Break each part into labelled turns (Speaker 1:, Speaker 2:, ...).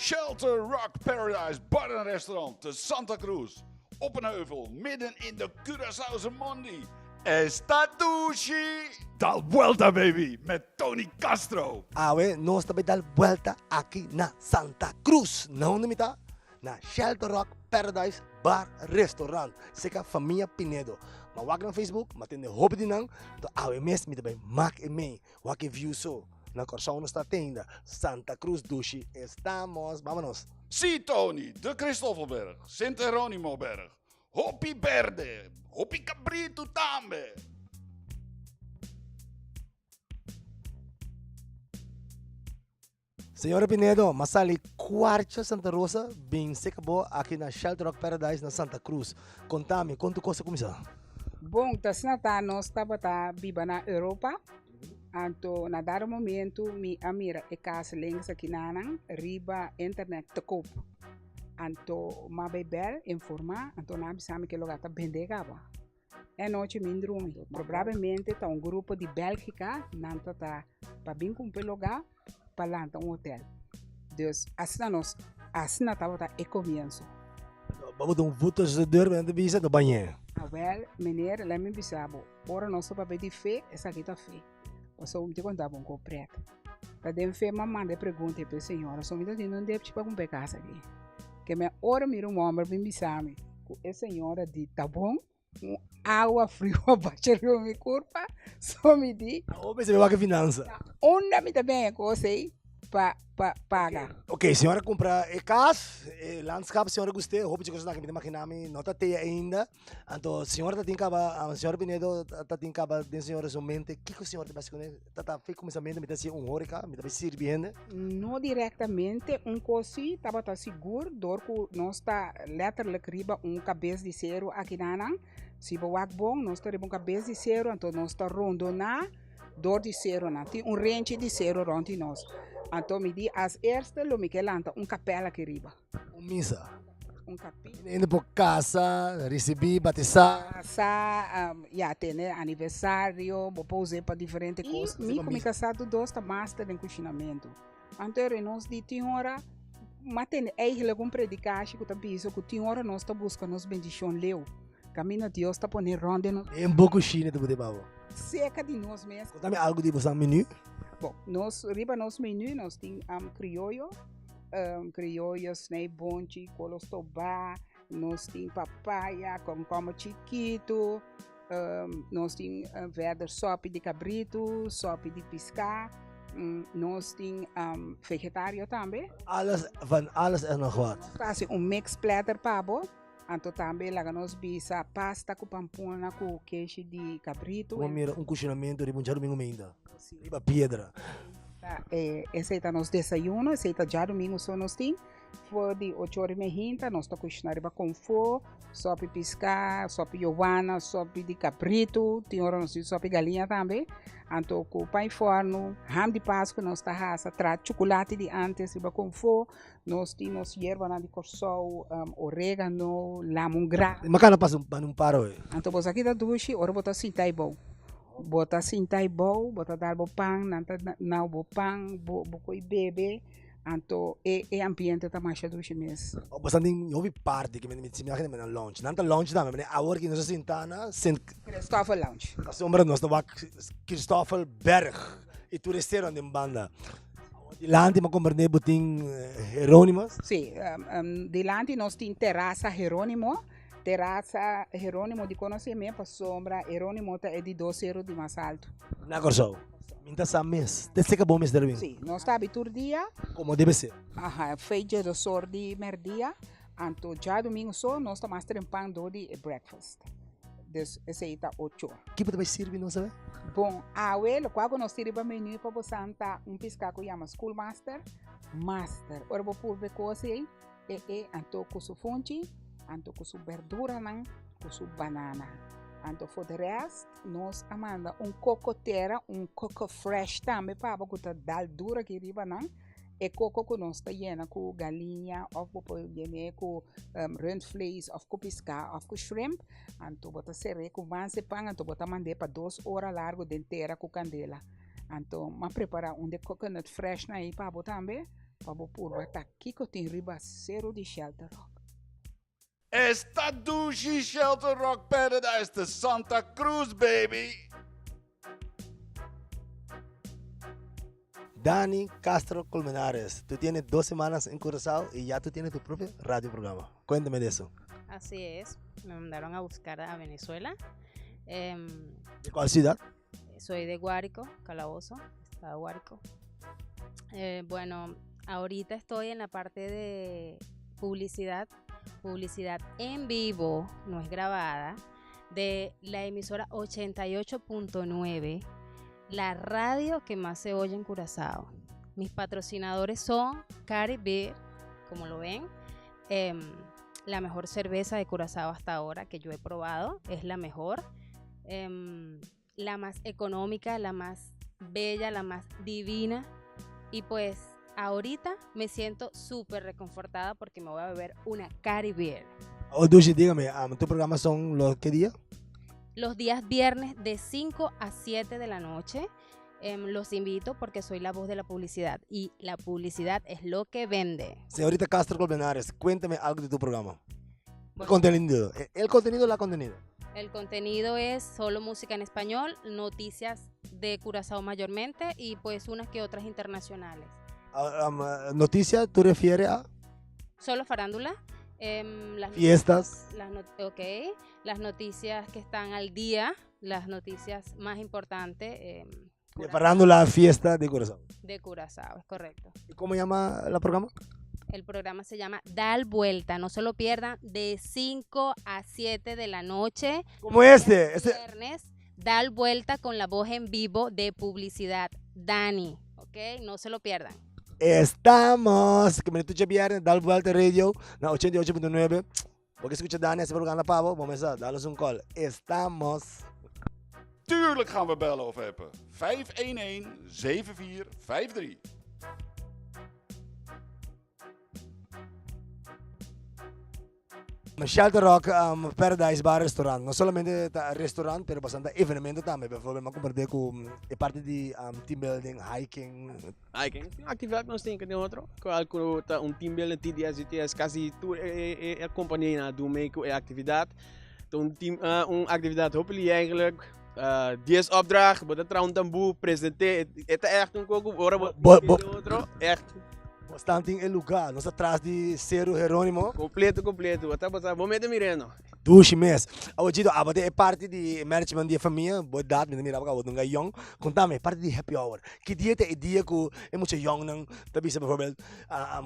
Speaker 1: Shelter Rock Paradise Bar en Restaurant te Santa Cruz. Op een heuvel midden in de Curaçaose Mondi. Esta dushi! Dal buelta baby met Tony Castro.
Speaker 2: Awe nos ta bay dal buelta aki na Santa Cruz. Na unda mi ta? Na Shelter Rock Paradise Bar Restaurant cerca famia Pinedo. Ma wak nan Facebook, ma tende hopi di nan, to awe mes mi ta bay mak e mei. Wak e view so. Na Kòrsou nos ta tenda. Santa Cruz dushi estamos. Vámonos.
Speaker 1: Sí Tony, de Christoffelberg, Sint Heronimoberg, hopi berde, hopi kabritu tambe.
Speaker 2: Señora Pinedo, m'a sali kuartje Santa Rosa bin seka bo aki na Shelter Rock Paradise na Santa Cruz. Konta mi, kon tur kos a kuminsá?
Speaker 3: Bon, ta asina ta nos tabata biba na Europa, anto na dado momento mi a mira e kas links akinanan riba internet te koop. Anto m'a bai bel informá, anto nan a bisa mi ke loga ta bende kaba. E anochi mi drumi. Probablemente ta un grupo di Bélgica nan ta ta pa bin cumpra e lugar pa lanta un hotel. Dus asina nos, asina tabata e comienzo.
Speaker 2: Bo ta un voet tussen de deur, men ta bisa, no bañ'é.
Speaker 3: Awel, meneer, laat mi bisa bo, ora nos ta papia di fe, esaki ta fe. Pasobra mi ta conta bo un cos pret. Ta den fe mi a manda e pregunta ei pa e señora, so mi ta tin un depchi pa cumpra e casa aki. Ke mi a ora mira un homber bin bisa mi cu e señora di ta bon, un awa friu a basha riba mi curpa, so mi di.
Speaker 2: Awor mester wak e finansa.
Speaker 3: Na unda mi ta ben e cos ei pa pa paga.
Speaker 2: Ok, señora cumpra e cas, e landschap señora gust'e, hopi dje cosnan aki mi ta imagina mi no ta te ainda. Anto señora ta tin caba, señora Pinedo ta tin caba den señora su mente, kico señora ta basi cune? Ta ta fe cuminsamiento mi ta haci un horeca, mi ta bay sirbi hende?
Speaker 3: No directamente, un cos si tabata sigur door cu nos ta letterlijk riba un cabes di cero akinanan. Si bo wak bon, nos ta riba un cabes di cero, anto nos ta rondona door di ceronan. Tin un renchi di cero rond di nos. Anto mi di as eerste lo mi ke lanta un kapel aki riba.
Speaker 2: Un misa.
Speaker 3: Un kapia.
Speaker 2: Hende por kasa, risibí, batisá.
Speaker 3: Kasa, ya, tene aniversario, bo por us'é pa diferente kos. Mi ku mi kasá tur dos ta master den kushinamentu. Anto ora nos di tin ora, m'a tende eigenlijk un predikashi ku ta bisa ku tin ora nos ta buska nos bendishon leu. Kaminda Dios ta pone rònt den nos.
Speaker 2: Den bo kushina ta pudi pa bo.
Speaker 3: Seka di nos mes.
Speaker 2: Kontami algu di boso menu.
Speaker 3: Bon, nos riba nos menu nos tin krioyo. Krioyo, snijboontje, kolo stobá, nos tin papaya, komkomber chikitu, nos tin verder sòpi di kabritu, sòpi di piská, nos tin vegetario tambe.
Speaker 2: Alles van alles en nog wat.
Speaker 3: Nos ta hasi un mix platter pa bo, anto tambe laga nos bisa pasta ku pampuna ku keshi di kabritu.
Speaker 2: Bo mira un kushinamentu riba un djadumingu meinta. Riba piedra.
Speaker 3: Esei ta nos desayuno, esei ta djadumingu so nos tin. For di ocho ora i mehinta nos ta kushina riba konfó, sopi piská, sopi yowana, sopi di kabritu, tin ora nos tin sopi galiña tambe. Anto ku pan i fòrnu, ham di pasku nos ta hasa, traha chukulati di ántes riba konfó, nos tin nos yerbanan di Kòrsou, oregano, lamungras.
Speaker 2: Makana pasa un paro ei.
Speaker 3: Anto bo sa ki ta dushi ora bo ta sinta ei bou. Bo ta sinta ei bou, bo ta dal bo pan, nan ta nau bo pan, bo bo koe bebe, anto e e ambiente ta masha dushi mes.
Speaker 2: Oh, boso tin hopi party ki mi si mi na nan lounge. Nan ta lounge tambe, mane awor ki nos a sinta na Sint.
Speaker 3: Christoffel Lounge.
Speaker 2: Pasobra nos ta wak Christoffel Berg i tur e seronan den banda. Dilanti mi a komprende bo tin Heronimo's.
Speaker 3: Si, dilanti nos tin Terasa Heronimo. Terasa Heronimo di konosé mi pasobra Heronimo ta e di dos seru di mas altu.
Speaker 2: Na Kòrsou. Mi ta sa mes. Te seka bo mester bin.
Speaker 3: Sí, nos ta abi tur dia.
Speaker 2: Komo debe ser.
Speaker 3: Aha, fecha dos or di mèrdia, anto djadumingu so nos ta mas trempan dor di e breakfast. Dus esei ta ocho or.
Speaker 2: Ki bo ta bai sirbi nos awe?
Speaker 3: Bon, awe lokual ku nos tin riba menu pa bosan ta un piská ku yama schoolmaster, master. Ora bo purba e kos ei. E e anto ku su funchi, anto ku su berduranan, ku su banana. Anto for de rest nos a manda un kokotera, un koko fresh tambe pa bo ku ta dal duro aki riba nan. E koko ku nos ta yena ku galiña òf bo por yen'é ku rundvlees òf ku piská òf ku shrimp. Anto bo ta ser'é ku manse pan anto bo ta mand'é pa dos ora largu den tera ku kandela. Anto m'a prepará un de coconut fresh nan ei pa bo tambe. pa bo purba ta kiko tin riba seru di Shelter Rock.
Speaker 1: Esta dushi Shelter Rock Paradise te Santa Cruz baby!
Speaker 2: Dani Castro Colmenares, tú tienes dos semanas en Curaçao y ya tú tienes tu propio radio programa. Cuéntame de eso.
Speaker 4: Así es, me mandaron a buscar a Venezuela.
Speaker 2: Em, ¿De cuál ciudad?
Speaker 4: Soy de Guárico, Calabozo, estado Guárico. Eh, bueno, ahorita estoy en la parte de publicidad, publicidad en vivo, no es grabada, de la emisora 88.9, la radio que más se oye en Curazao. Mis patrocinadores son Cari Beer, como lo ven, em, la mejor cerveza de Curazao hasta ahora que yo he probado, es la mejor. Em, la más económica, la más bella, la más divina. Y pues ahorita me siento súper reconfortada porque me voy a beber una Cari Beer.
Speaker 2: Oh, Dushi, dígame, ¿tu programa son los qué día?
Speaker 4: Los días viernes de 5 a 7 de la noche. Em, los invito porque soy la voz de la publicidad y la publicidad es lo que vende.
Speaker 2: Señorita Castro Colmenares, cuéntame algo de tu programa. El contenido. El contenido, la contenido.
Speaker 4: El contenido es solo música en español, noticias de Curazao mayormente y pues unas que otras internacionales.
Speaker 2: Ah, noticias, ¿tú refieres a?
Speaker 4: Solo farándula.
Speaker 2: Em, las Fiestas.
Speaker 4: Las, ok, las noticias que están al día, las noticias más importantes. Eh,
Speaker 2: de farándula, fiesta de Curazao.
Speaker 4: De Curazao, es correcto.
Speaker 2: ¿Y cómo llama el programa?
Speaker 4: El programa se llama Dal Vuelta, no se lo pierdan, de 5 a 7 de la noche.
Speaker 2: Como este, este.
Speaker 4: Viernes, Dal Vuelta con la voz en vivo de publicidad, Dani, ¿ok? No se lo pierdan.
Speaker 2: Estamos, que me escucha viernes, Dal Vuelta Radio, na 88.9. Porque escucha Dani, hace propaganda pavo, vamos a darles un call. Estamos.
Speaker 1: Tuurlijk gaan we bellen of appen. 511-7453.
Speaker 2: Shelter Rock um, Paradise Bar Restaurant. No solamente ta restaurant, pero bastante evenemento tambe. Bijvoorbeeld, m'a comprende cu e parti di um, team building, hiking.
Speaker 5: Hiking, actividad nos tin den otro. Cual cu ta un team building TDS, GTS, casi tur e, e, e compania na doen mee cu e actividad. Ta un team, uh, un actividad hopelijk eigenlijk. Uh, dies opdracht, bo ta traha un tambú, presenté. E ta echt un koko, ora bo
Speaker 2: Bo- bo-
Speaker 5: otro, echt.
Speaker 2: Bosnan tin e lugá. Nos ta tras di Seru Herónimo.
Speaker 5: Kompleto, kompleto. Bo ta basa, bo mete mirendo.
Speaker 2: Dushi mes. Awo Gito, abo ta e parti di management di e famia. Bo edat, mi ta mira bo abo ta un yong. Kontami, e parti di happy hour. Ki dia ta e dia ku e mucha yongnan ta bisa bijvoorbeeld,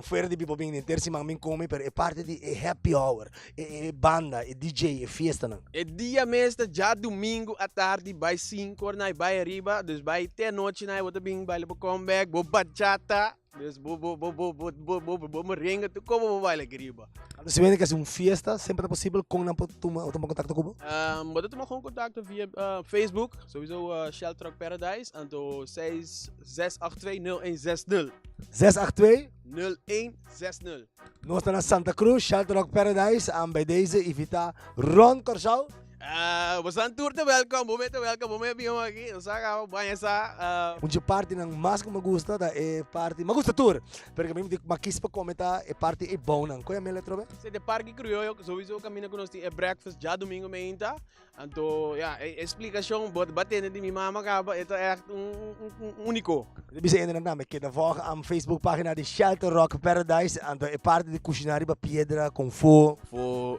Speaker 2: fuera di bibo bin henter siman bin kome, pero e parti di e happy hour, e banda, e DJ, e fiestanan.
Speaker 5: E dia mes ta djadumingu atardi bai sinku or nai bai ariba, dus bai te anochi nai bo ta bin baila bo comeback, bo bachata. Dus bo bo bo bo bo bo bo bo merengue tu como bo baila griba.
Speaker 2: Anto si wende ke hasi un fiesta semper ta posibel kon nan por tuma o tuma kontakto ku bo?
Speaker 5: Um, bo ta tuma gewoon kontakto via uh, Facebook, sowieso uh, Shell Truck Paradise, anto 6 682 0160.
Speaker 2: 682
Speaker 5: 0160.
Speaker 2: Nos ta na Santa Cruz, Shell Truck Paradise, aan bij deze invita Ron Corsou.
Speaker 5: Uh, bo san tur te welkom, bo me te welkom, bo me bin aki, nos sa ka baña sa.
Speaker 2: Uh... Un dje partinan mas ku mi gusta ta e parti, mi gusta tur, pero ke mi mi kis pa kome ta e parti e bounan. Kon yam'e atrobe?
Speaker 5: Si, de Parke Criollo, sowieso kaminda ku nos tin e breakfast djadumingu meinta. Anto, ya, e splikashon bo ta tende di mi mama kaba, e ta ègt un un úniko.
Speaker 2: Mi ta bisa hendenan tambe, keda volg am Facebook pagina di Shelter Rock Paradise, anto e parti di kushiná riba piedra kon fo.
Speaker 5: Fo,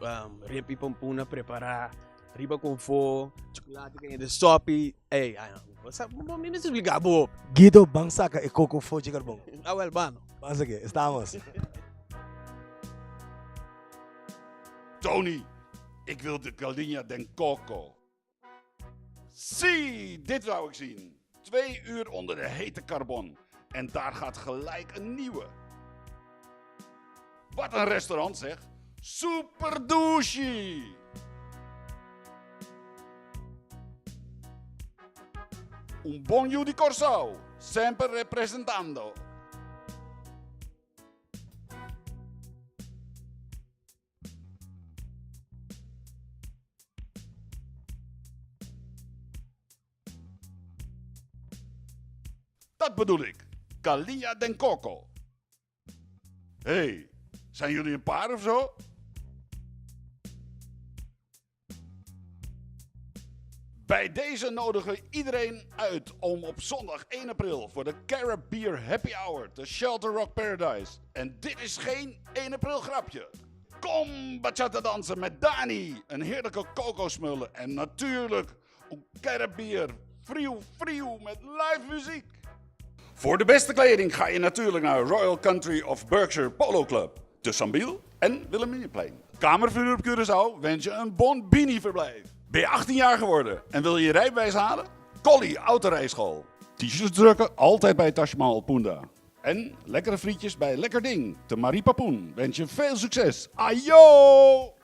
Speaker 5: Ripi pompuna prepara riba con fo, chocolate can de sopi. Ey, ay, bo sa, bo mi mester explica bo.
Speaker 2: Guido, ban saca e coco fo dje carbon.
Speaker 5: Ah, wel, bano.
Speaker 2: Ban saque, estamos.
Speaker 1: Tony, ik wil de Galinha den Coco. Zie, dit wou ik zien. Twee uur onder de hete carbon. En daar gaat gelijk een nieuwe. Wat een restaurant zeg. Super douche. Un bon yu di Kòrsou, semper representando. Dat bedoel ik, Galinha den Coco. Hey, zijn jullie een paar of zo? Bij deze nodigen we iedereen uit om op zondag 1 april voor de Carib Beer Happy Hour te Shelter Rock Paradise. En dit is geen 1 april grapje. Kom bachata dansen met Dani, een heerlijke kokosmullen en natuurlijk een Carib Beer friu friu met live muziek. Voor de beste kleding ga je natuurlijk naar Royal Country of Berkshire Polo Club, de Sambiel en Wilhelminaplein. Kamervuur op Curaçao wens je een Bonbini verblijf. Ben je 18 jaar geworden en wil je je rijbewijs halen? Collie Autorijschool. T-shirts drukken altijd bij Taj Mahal Punda. En lekkere frietjes bij Lekker Ding, de Marie Papoen. Wens je veel succes. Ajo!